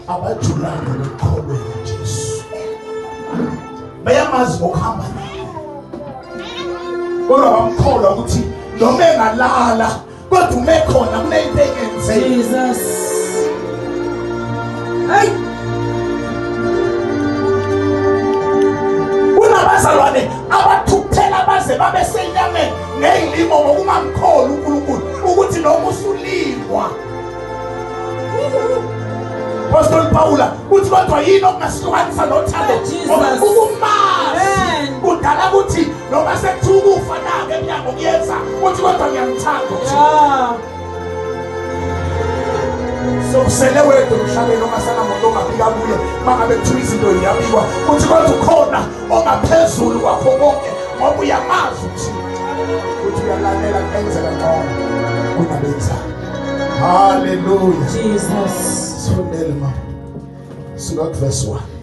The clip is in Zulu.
Abajulanga ngokukholweni Jesu. Bayamazi ngokuhamba naye. Kodwa bamkholwa ukuthi noma engalala kodwa ume khona kunento engenzeki. Jesus. Hey. Kunabazalwane abathukuthela baze babe senyameni ngeyilimo ngokungamkholi uNkulunkulu ukuthi noma usulingwa. Pastor Paula uthi kodwa yini okungasihlukanisa nothando ngoba ukumazi kudala ukuthi noma sekuthiwa ukufa nake emnyango kuyenza uthi kodwa ngiyamthanda uThixo. So usele wedwa emhlabeni ongasanamuntu ongabika kuye mangabe kuthiwa izinto ziyabikwa uthi kodwa ukhona ongaphezulu kwakho konke ngoba uyamazi uThixo uthi uyalalela kenzeka ngcono kunabenzayo. Hallelujah. Jesus. Sifundele mama. Suka verse 1.